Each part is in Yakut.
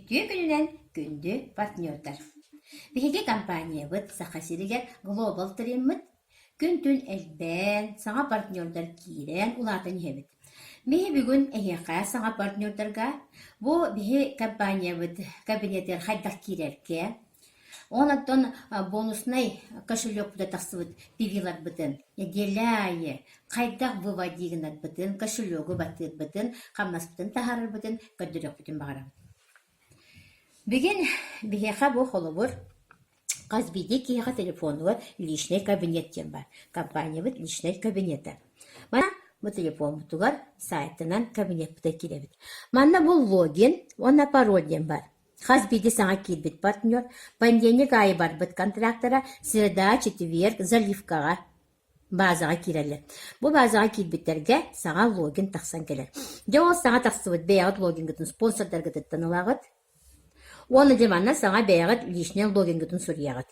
Үтүө күнүнэн күндү партнердар! Биһиги компаниябыт Саха сиригэр Global Trimмыт күн-түүн элбээн, саҥа партнердар киирэн улаатан иһэбит. Биһи бүгүн эһиэхэ саҥа партнердарга бу биһи компаниябыт кабинетыгар хайдах киирэргэ, Онтон бонуснай кошелекпутугар тахсыбыт пивиларбытын нэдиэлэ аайы хайдах выводи гынарбытын, кошелегу баттыырбытын, хамнаспытын таһаарарбытын көрдөрүөхпүтүн баҕарабыт. Бүгүн биһиэхэ бу холобур хас биирдии киһиэхэ телефонугар личный кабинет диэн баар. Компаниябыт личный кабинета. Манна бу телефоммутугар сайтынан кабинеппытыгар киирэбит. Манна бу логин уонна пароль диэн баар. Хас биирдии саҥа киирбит партнер понедельник аайы барбыт контрактара среда, четверг заливкаҕа базаҕа киирэллэр. Бу базаҕа киирбиттэргэ саҥа логин тахсан кэлэр. Дьэ ол саҥа тахсыбыт бэйэҕит логингытын спонсордаргытыттан ылаҕыт. Уонна дьэ манна саҥа бэйэҕит личнэй логингытын суруйаҕыт.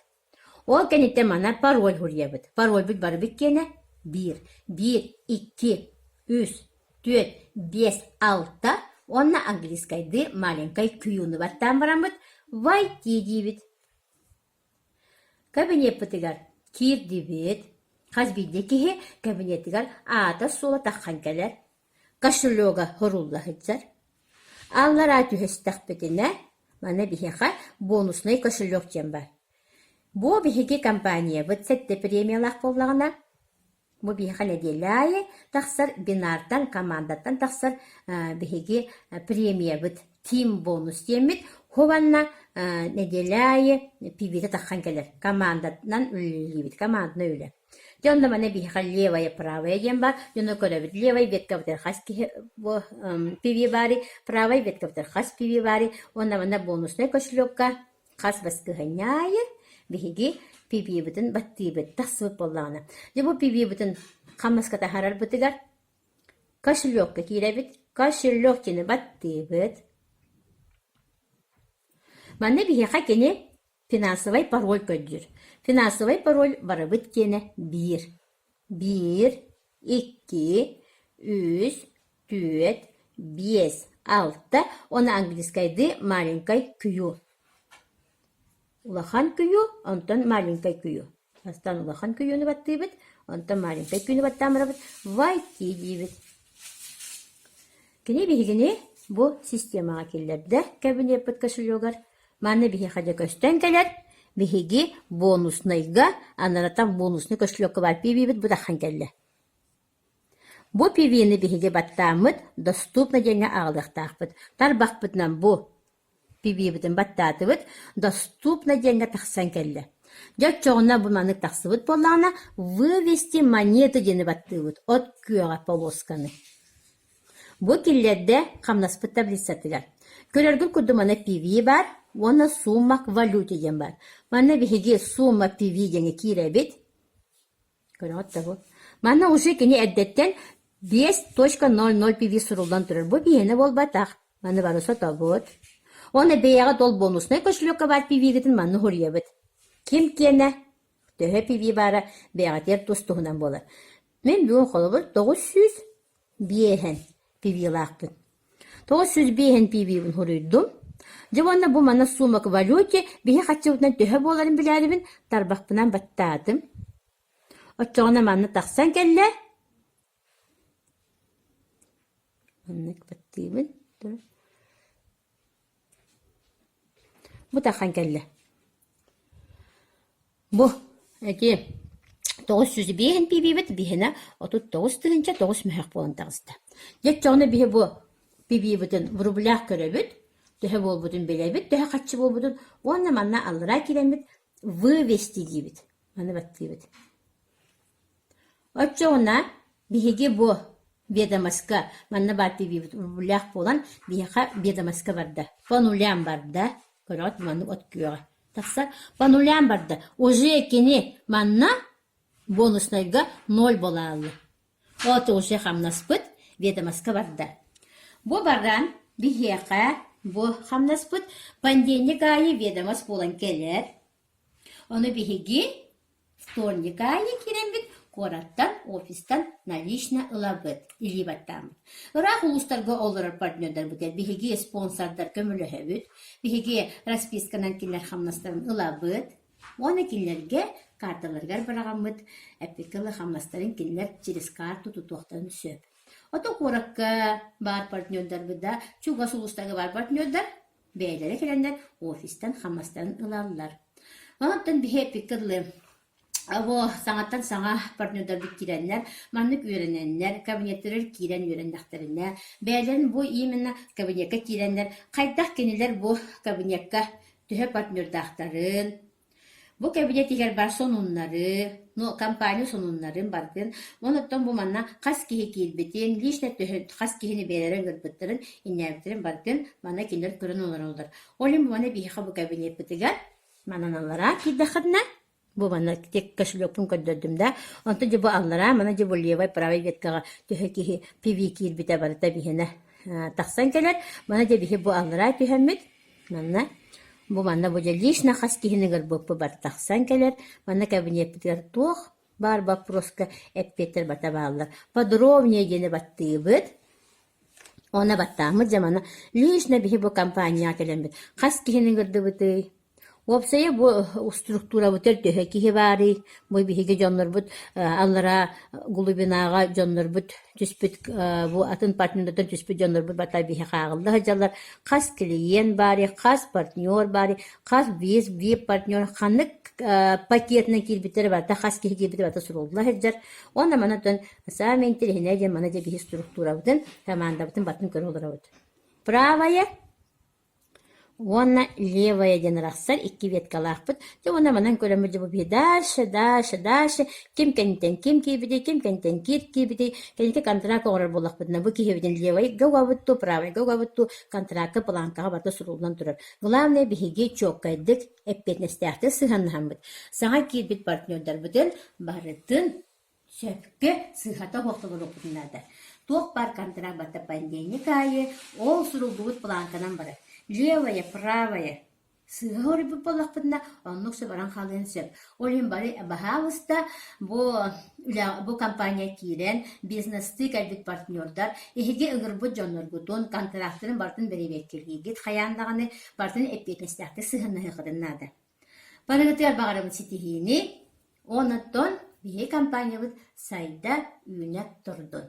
Ол кэнниттэн манна пароль суруйабыт. Парольбут барыбыт киэнэ биир, биир, икки, үс, түөрт, биэс, алта уонна английскайдыы маленькай кюну баттаан бараммыт «Войти» диибит. Кабинеппытыгар киирдибит. Хас биирдии киһи кабинетыгар аата-суола таххан кэлэр, кошелега сурулла сылдьар. Аллараа түһэстэхпитинэ, маны биһиэхэ бонуснай кошелек диэн баар. Бу биһиги компаниябыт сэттэ премиялаах буоллаҕына, бу биһиэхэ нэдиэлэ аайы тахсар бинартан, командаттан тахсар биһиги премиябыт Team бонус диэммит уонна нэдиэлэ аайы пивита таххан кэлэр. Команданан үлэлиибит, командный үлэ. Дьэ онно манна биһиэхэ левая, правая диэн баар. Дьону көрөбүт. Левай веткабытыгар хас киһи бу пиви баарый, правай веткабытыгар хас пиви баарый. Уонна манна бонуснай кошелекка хас баскыһанньа аайы биһиги пивибытын баттыыбыт тахсыбыт буоллаҕына. Дьэ бу пивибытын хамнаска таһаарарбытыгар кошелекка киирэбит. Кошелек диэни баттыыбыт. Манна биһиэхэ кини Финансовай пароль көрдүүр. Финансовай пароль барыбыт киэнэ биир. Биир, икки, үс, түөрт, биэс, алта уонна английскайдыы маленькай кью. Улахан кью, онтон маленькай кью. Бастаан улахан күйүөнү баттыыбыт, онтон маленькай күйүнү баттаан барабыт, войти диибит. Кини биһигини бу системаҕа киллэрдэ кабинеппыт кошелегар. Манна биһиэхэ дьэ көстөн кэлэр, биһиги бонуснайга, анаратан бонусный кошелекка баар пивибит бытаххан кэллэ. Бу пивины биһиги баттааммыт доступно диэҥҥэ аҕалыахтаахпыт. Тарбахпытынан бу пивибытын баттаатыбыт, доступно диэҥҥэ тахсан кэллэ. Дьэ оччоҕуна бу маннык тахсыбыт буоллаҕына, вывести монету диэни баттыыбыт, от күөҕэ полосканы. Бу киллэрдэ хамнаспыт таблицатыгар. Көрөргүт курдук манна PV баар уонна сумма к валюте диэн баар. Манна биһиги сумма PV диэҥҥэ киирэбит. Көрөҕүт да бу. Манна уже кини эрдэттэн 5.00 PV суруллан турар. Бу биһиэнэ буолбатах. Маны бары сотобут. Уонна бэйэҕит ол бонуснай кошелекка баар PV-гитин манна суруйабыт. Ким киэнэ, төһө PV баара бэйэҕитигэр тус-туһунан буолар. Мин бүгүн холобур 905 PV-лаахпын. 905 PV-бин суруйдум. Дьэ уонна бу манна сумма к валюте биһи хаччыбытынан төһө буоларын билээрибин тарбахпынан баттаатым. Оччоҕуна манна тахсан кэллэ. Маннык баттыыбын. Бу таххан кэллэ. Бу эти 905 пивибит биһинэ 39 9 мөһөх буолан таҕыста. Дьэ оччоҕуна биһи бу пивибытын в рублях көрөбүт, төһө буолбутун билэбит, төһө харчы буолбутун уонна манна аллараа киирэммит вывести диибит. Маны баттыыбыт. Оччоҕуна биһиги бу ведомоска манна баар пивибит рублях буолан биһиэхэ ведомоска барда. По нулям барда. Көрөҕүт маннык от күөҕэ тахсар. По нулям барда. Уже кини манна бонуснайга ноль буолааллы. От уже хамнаспыт ведомоска барда. Бу баран биһиэхэ бу хамнаспыт понедельник аайы ведомость буолан кэлэр. Ону биһиги вторник аайы киирэммит. куораттан, офистан налично ылабыт, илии баттааммыт. Ыраах улуустарга олорор партнердарбытыгар биһиги спонсордар көмөлөһөбүт, биһиги расписканан кинилэр хамнастарын ылабыт уонна кинилэргэ карталарыгар быраҕаммыт эппиккэ дылы хамнастарын кинилэр через карту тутуохтарын сөп. Ото куоракка баар партнердарбыт да, чугас улуустарга баар партнердар бэйэлэрэ кэлэннэр офистан хамнастарын ылаллар. Онтон биһи эппиккэ дылы Бу саҥаттан саҥа партнердарбыт киирэннэр, маннык үөрэнэннэр, кабинеттарыгар киирэн үөрэннэхтэринэ, бэйэлэрин бу именно кабинекка киирэннэр, хайдах кинилэр бу кабинекка төһө партнердаахтарын, бу кабинет иһигэр баар сонуннары, ну, компания сонуннарын барытын, онуттан бу манна хас киһи киирбитин, лично төһө хас киһини бэйэлэрэ ыҥырбыттарын, иннээбиттэрин барытын манна кинилэр көрөн олороллор. Ол иһин бу манна биһиэхэ бу кабинеппытыгар манан аллараа киирдэххитинэ Бу манна кошелекпун көрдөрдүм да, онтон дьэ бу аллараа манна дьэ бу левай правай веткаҕа төһө киһи пиви киирбитэ барыта биһиэнэ тахсан кэлэр. Манна дьэ биһи бу аллараа түһэммит, манна бу манна бу дьэ лично хас киһини ыҥырбыппыт барыта тахсан кэлэр. Манна кабинеппытыгар туох баар боппуруоска эппиэттэр барыта бааллар. Подробнее диэни баттыыбыт. Уонна баттааммыт дьэ манна лично биһи бу компанияҕа кэлэммит хас киһини ыҥырдыбытый? Уопсайа бу структурабытыгар төһө киһи баарый? Бу биһиги дьоннорбут аллараа глубинаҕа дьоннорбут түспүт бу атын партнердартан түспүт дьоннорбут барыта биһиэхэ ааҕылла сылдьаллар. Хас клиент баарый, хас партнер баарый, хас виз вип партнер ханнык пакетынан киирбиттэрэ барыта хас киһи киирбитэ барыта сурулла сылдьар. Уонна манан саамай интэриэһинэй диэн маны дьэ биһи структурабытын, командабытын барытын көрө олоробут. Правая Уонна левая диэн арахсар икки веткалаахпыт. Дьэ уонна манан көрөммүт дьэ бу биһи дальше, дальше, дальше ким кэнниттэн ким киирбитий, ким кэнниттэн киир киирбитий, кэнники контракт оҥорор буоллахпытына бу киһибитин левайга угабыт дуу, правайга угабыт дуу, контракка планкаҕа барыта суруллан турар. Главное биһиги чуоккайдык, эппиэтинэстээхтик сыһыаннаһаммыт. Саҥа киирбит партнердарбытын барытын Сөпкө, сыыһата суох толоруохпутун наада. Туох баар контракт барыта понедельник аайы ол суруллубут планканан барар. Левая, правая сыыһа суруйбут буоллахпытына, оннук сөп баран хаалыан сөп. Ол иһин бары баһаалыста бу үлэ бу компания киирэн бизнестыы кэлбит партнердар эһиги ыҥырбыт дьонноргутун, контрактарын барытын бэрэбиэркэлиигит хайаан даҕаны барытын эппиэтинэстээхтик сыһыаннаһыаххытын наада. Барыгытыгар баҕарабын ситиһиини, онтон биһиги компаниябыт сайда, үүнэ турдун.